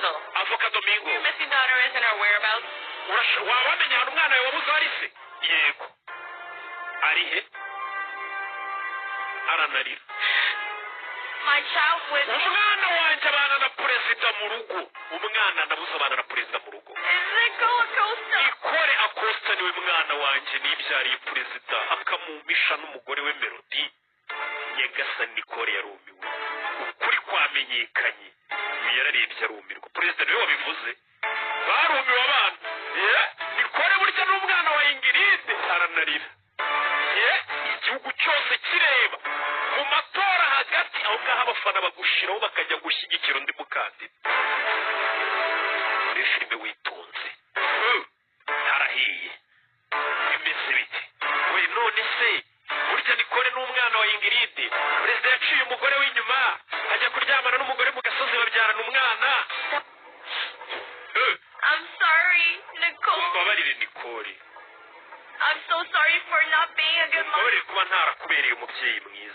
Domingo. Avoka Domingo. Your missing daughter is and her whereabouts. Waba wamenya ahantu umwana wawe wabuze ari se? Yego, ari he? Aranarira. My child was. Umwana wanjye abana na perezida mu rugo. Umwana ndabuze abana na perezida mu rugo. Is Nicole Acosta. Nicole Acosta niwe mwana wanjye nibyariye perezida akamumisha n'umugore we Melody. Nyagasani, Nicole yarumiwe, ukuri kwamenyekanye. Uyu yararebye arumirwa. Perezida niwe wabivuze, barumiwe abana. Ye, Nicole burya ni umwana wa Ingrid. Aranarira. Ye, igihugu cyose kireba mu matora hagati aho ngaho, abafana bagushiraho bakajya gushyigikira undi mukandida. Muri filime witonze. Harahiye, bimeze bite we? None se burya Nicole ni umwana wa Ingrid? Perezida yaciye umugore w'inyuma, ajya kuryamana n'umugore mu gasozi, babyarana umwana. I'm sorry, Nicole. Umbabarire, Nicole. I'm so sorry for not being a good mom. Umbabarire kuba ntarakubereye umubyeyi mwiza.